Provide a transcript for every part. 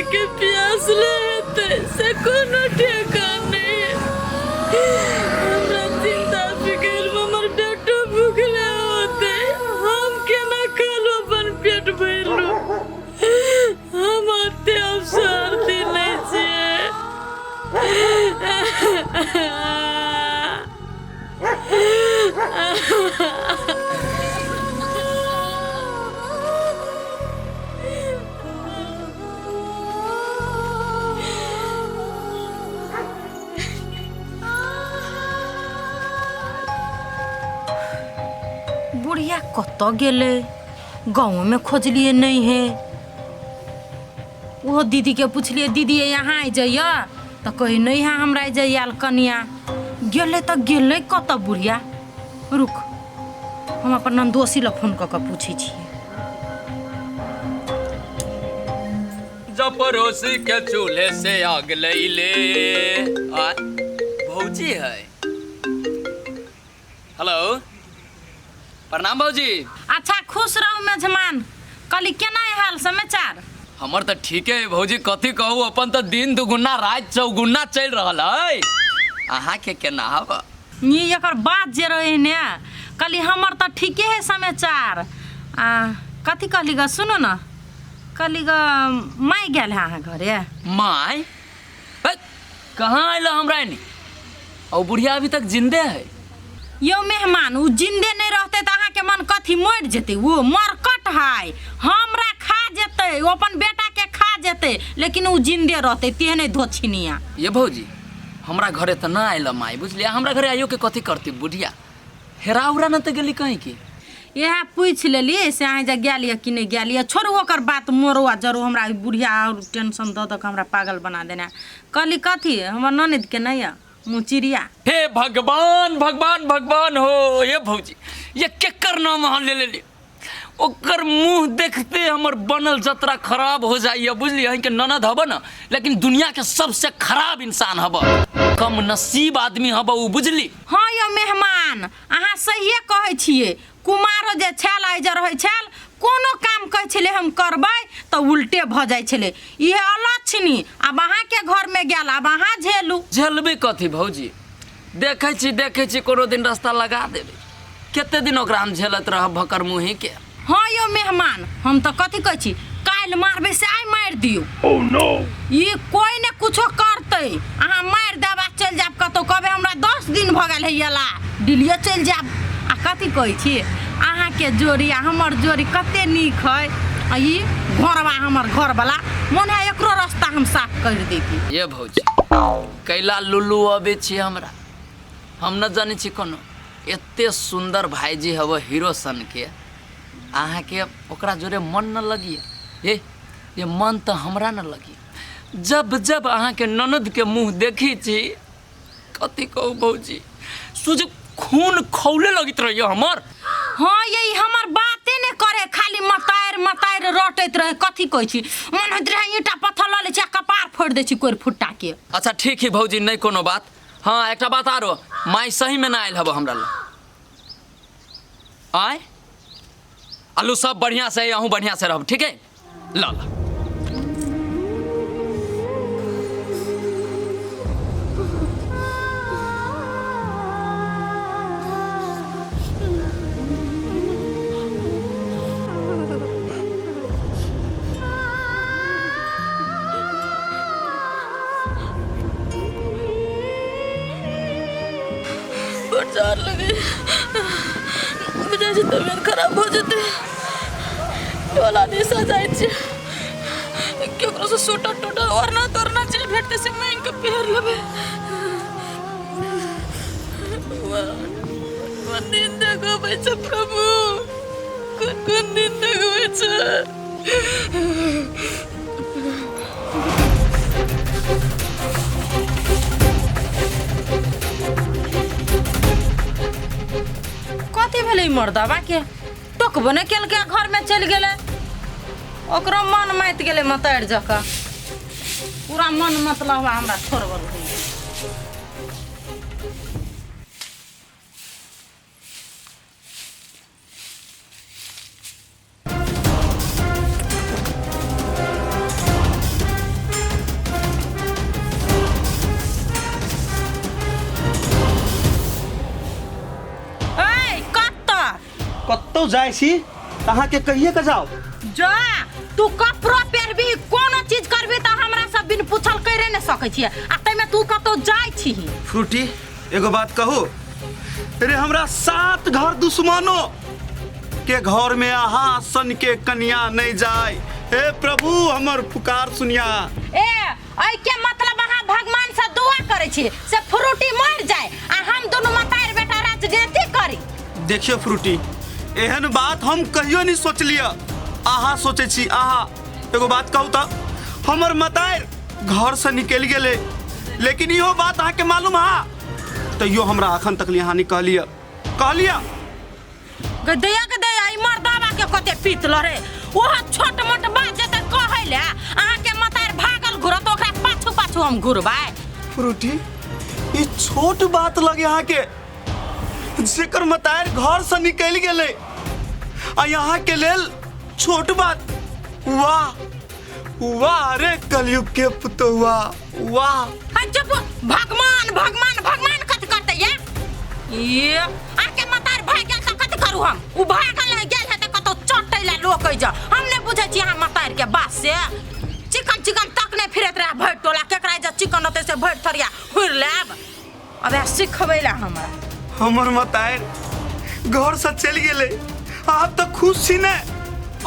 भूखे प्यासले हेतै से कोनो ठेकान नहि हमरा चिंता फिकिर में हमर बेटो भूखले होतै हम केना खालू अपन पेट भरलू हम ओते अवसर नहि छियै। बुढ़िया कतऽ गेलै? गाँवमे खोजलियै नहि है। ओहो दीदीके पुछलियै, दीदी यहाँ आइ जाइए तऽ कहै नहि है हमरा एहिजे आयल कनिया। गेलै तऽ गेलै कतऽ बुढ़िया? रुक, हम अपन नन्दोसी लग फोन कऽ कऽ पूछै छियै। जब पड़ोसी के चूल्हे से आग लैले आ भौजी है। हेलो, प्रणाम भौजी। अच्छा, खुश रहू मेजमान। कहली केना है हाल समाचार? हमर तऽ ठीके है भौजी, कथी कहू, अपन तऽ दिन दुगुना राति चौगुना चलि रहल है। अहाँके केना हब? ई एकर बात जे रहे ने। कहली हमर तऽ ठीके है समाचार। आ कथी कहली ग, सुनू ने, कहली ग माय गेल है अहाँ घरे? माय हे, कहाँ आयल हमरा एनी? और बुढ़िया अभी तक जिंदे है? यौ मेहमान, उ जिंदे नहीं रहते तऽ अहाँके मन कथी मरि जेतै? वो मरकट है, हमरा खा जेतै, ओ अपन बेटा के खा जेतै, लेकिन उ जिंदे रहतै तेहने धोछिनिया। ये भौजी, हमरा घरे तऽ ना आयल माय, बुझलियै? हमरा घरे आइयो के कथी करती बुढ़िया? हेरा उरा न तऽ गेली कहीं की? इएह पूछि लेली से अहाँ जे गेल यऽ कि नहि गेल यऽ। छोड़ू ओकर बात, मोरो आ जरो, हमरा ई बुढ़िया आओर टेंशन दऽ दऽ कऽ हमरा पागल बना देने। कहली कथी, हमर ननदिके नहि यऽ मुँह चिड़िया? हे भगवान भगवान भगवान हो। ये भौजी, ये केकर नाम अहाँ ले लेली? ओकर मुंह देखते हमर बनल जतरा खराब हो जाइए, बुझलियै? अहींके ननद हब न, लेकिन दुनिया के सबसे खराब इंसान हब, कम नसीब आदमी हब उ, बुझली? हँ यौ मेहमान, अहाँ सहिए कहै छियै। कुमारो जे छल, आइ जे रहै छल, कोनो काम कहै छलै हम करबै तऽ उल्टे भऽ जाइ छलै। इहे अलक्षणी आब अहाँके घरमे गेल, आब अहाँ झेलू। झेलबै कथी भौजी? देखै छी, देखै छी, कोनो दिन रास्ता लगा देबै। कते दिन ओकरा हम झेलत रहब भकर मुँही के? हँ यौ मेहमान, हम तऽ कथी कहै छी, काल्हि मारबै से आइ मारि दियौ। ई कोइ ने कुछो करतै। अहाँ मारि देब आ चलि जायब कतहु, कहबै हमरा 10 दिन भऽ गेल है अयला, दिल्लिए चलि जायब। आ कथी कहै छी, अहाँके जोड़ी आ हमर जोड़ी कते नीक है। आ ई घरवा हमर घरवला मोन है एकरो रास्ता हम साफ करि दैती। ये भौजी, कैला लुल्लू अबै छी हमरा, हम न जानै छी कोनो। एते सुन्दर भाईजी हव हीरो सन के, अहाँके ओकरा जोरे मन न लगिए? ये ये मन तऽ हमरा न लगिए। जब जब अहाँके ननद के मुँह देखी छी, कथी कहू भौजी, सुझ खून खौले लगैत रहैए हमर। हाँ, ये हमर बाते ने करे, खाली मतारि मतारि रटैत रहे। कथी कहै छी, मन होइत रहे ईंटा पत्थर लऽ लै छी आ कपार फोड़ि दै छी कोरि फुट्टा के। अच्छा ठीक है भौजी, नहीं कोनो बात। हाँ, एकटा बात आरो, माय सही में ना आयल हब हमरा लग? आय आलू सब बढ़िया से, अहूँ बढ़िया से रहब, ठीक है? ल ल। बड़ जार लगे बुझाइ छै तबियत खराब भऽ जेतै। टोला दिशा जाइ छै, केकरोसँ स्वेटर टोटर ओढ़ना तोड़ना जे भेटतै से मांगि कऽ पहिर लेबै। कोन दिन देखबै छै प्रभु, कोन कोन दिन देखबै छै? कथी भेलै मर्दबा के? टोकबो नहि केलकै आ घरमे चलि गेलै। ओकरो मन माति गेलै मतारि जकाँ, पूरा मन मतलब हमरा छोड़बल होइए। कतौ जाइ छी तऽ अहाँके कहिए के जाउ। जा तू कपड़ो पेरबी कोनो चीज करबी तऽ हमरा सब बिन पूछल करे ने सकै छियै आ ताहिमे तू कतौ जाइ छिही। फ्रूटी एगो बात कहू रे, हमरा 7 घर दुश्मनो के घर में अहाँ सन के कन्या नहीं जाय। हे प्रभु हमर पुकार सुनिया। ए एहि के मतलब अहाँ भगवान से दुआ करै छी से फ्रूटी मर जाए आ हम दुनू मतार बेटा राजनीति करी। देखियो फ्रूटी, एहन बात हम कहियो नहीं सोचलिय। अहाँ सोचै छी अहाँ एगो बात कहू तऽ हमर मतार घर से निकलि गेलै, लेकिन इहो बात अहाँके मालूम हा तैयो हमरा अखन तक अहाँ नहीं कहलिय। कहलिय गे दया के दया ई मर्दावा के कते पीत लरे, ओहो छोट मोट बात जेतै कहै ले अहाँ के मतार भागल घुरत ओकरा पाछू पाछू हम घुरबै। फ्रूटी ई छोट बात लगे अहाँ के, जेकर मतार घर से निकलि गेलै आ यहाँ के लेल छोट बात। वाह वाह रे कलयुग के पुतौआ वाह। चुप, भगवान भगवान भगवान कथी करते ये? ये आके मतार भाग गेल त कथी करू हम? उ भागल गेल है त कतौ चटै ला लोक जा, हम नहीं बुझै छी अहाँ मतार के बात से। चिकन चिकन तक नहीं फिरत रहे भरि टोला, केकरा जे चिकन होतै से भरि थरिया हुर लेब। अबे सिखबै ला हमरा। हमर मतार घर से चलि गेलै, आप तो खुश छी ने,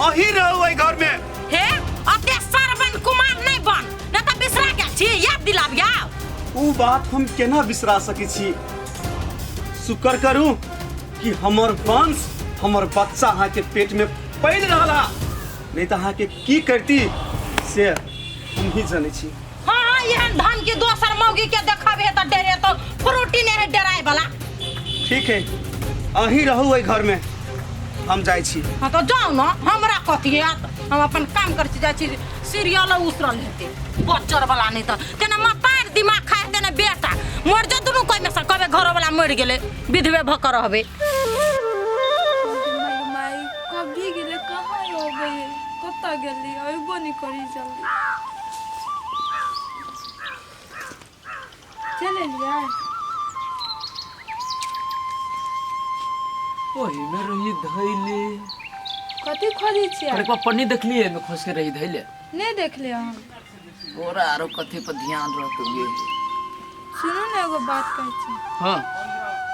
अही रहू एहि घर में। हे अते सरवन कुमार नहीं बन, न त बिसरा गेल छी, याद दिलाबिया। उ बात हम केना बिसरा सकै छी? शुक्र करू कि हमर वंश हमर बच्चा अहाँ के पेट में पलि रहल हा, नहीं तो अहाँ के की करती से हम ही जानै छी। हाँ हाँ एहन धन के दोसर मौगी के देखाबे त डरे तो फ्रूटी नहीं है डराए वाला। ठीक है अही रहू एहि घर में, हम जाइ छी। हाँ तो जाओ ना, हमरा कथी आत, हम अपन काम कर छी, जाइ छी सीरियल उसरल हेतै बच्चर वाला नहीं त तेना मतार दिमाग खाए हेतै ने बेटा मर जा दुनू कोइ में से कबे घर वाला मर गेलै विधवे भ के रहबे। माई कभी गेलै कहाँ अबै है, कतऽ गेली अयबो नहीं करी जल्दी। चल एलियै? ओही में रही धैले। कथी खोजै छियै? अरे को पन्नी देखलिए में खोज के रही धैले। नहीं देखलिए हम। तोरा आरो कथी पर ध्यान रहतो गे? सुनू ने एगो बात कहै छी। हाँ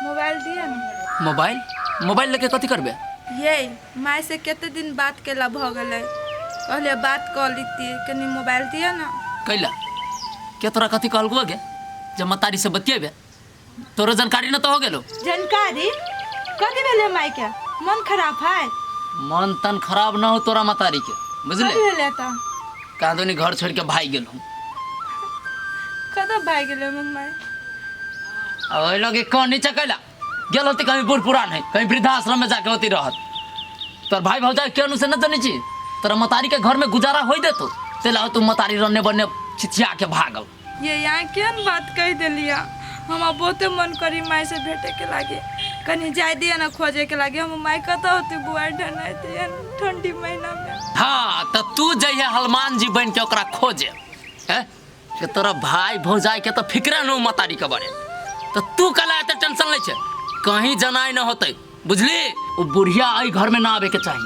मोबाइल दिअ ने। मोबाइल? मोबाइल लेके कथी करबे? ये माय से कते दिन बात केला भ गेलै, कहलिए बात कऽ लीती, कनी मोबाइल दिअ ने। कैला के तोरा कथी कहलको गे जब मतारी से बतियेबे? तोरो जानकारी न तो हो गेलो? जानकारी कथी भेलै माय के? मन खराब है? मन तन खराब न हो तोरा मतारी के, बुझले? कथी भेलै त? कादोनी घर छोड़ के भाग गेल हूँ। कतऽ भाग गेलै मम्मी? ओहि लगे कौन नीचे कैला गेल होती, कहीं बूढ़ पुरान है, कहीं वृद्धाश्रम में जाके होती रहत। तोर भाई भौजाई के अनुसार न जानी छी, तोरा मतारी के घर में गुजारा होई देतो तेला तू मतारी रन्ने बन्ने छिछिया के भागल। ये यहाँ केहन बात कहि देलिया, हमरा बहुते मन करी माय से भेटे के लागे, कनी जाय दिया ना खोजे के लागे। हम माय कतऽ होती बुआ ढनाइते ठंडी महीना में। हाँ त तू जइहे हनुमान जी बन के ओकरा खोजे हैं के तोरा भाई भौजाई के तो फिक्रे न मतारी के बारे, तो तू कला एते टेंशन लै छै, कहीं जनाई न होतै बुझली। ओ बुढ़िया एहि घर में ना आबे के चाही,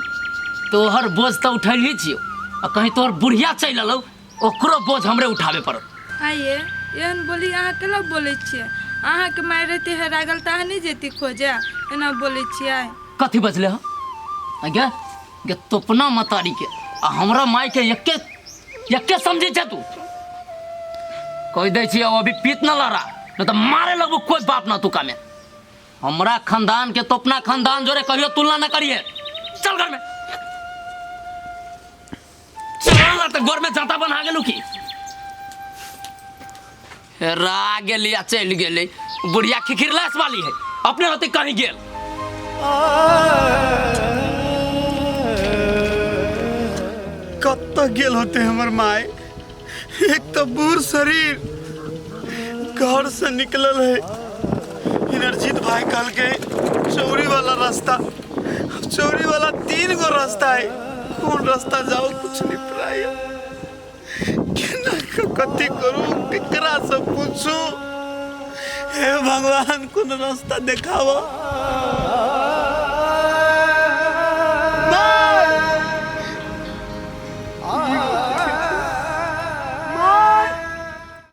तोहर बोझ तो उठैली छियो आ कहीं तोहर बुढ़िया चलि एलौ ओकरो बोझ हमरे उठाबे पड़त। आइए एहन बोली अहाँ केना बोलै छियै? अहाँके माय रहती हेरा गेल तऽ अहाँ नहि जैती खोजे, एना बोलै छियै? कथी बजले हँ गे? गे तोपना मतारी के आ हमरा माय के एके एके समझै छै तू? कहि दै छियै अभी पीत न लड़ा, नहीं तऽ मारे लगबो कोई बाप ना तू कामे। हमरा खानदान के तोपना खानदान जोरे कहियो तुलना न करिए। चल घर में चल ना, तऽ घर में जाता बना गेलू की रा गेली आ चलि गेलै। बुढ़िया खिखिरलास वाली है, अपने होते कहीं गेल। कतऽ गेल होते हमर माय? एक तो बूढ़ शरीर घर से निकलल है। इनरजीत भाई कहलकै चौरी वाला रास्ता, चौरी वाला 3 गो रास्ता है, कौन रास्ता जाओ कुछ नहीं पता। केना कथी करू, केकरा से पूछू? हे भगवान कोनो रास्ता देखावा।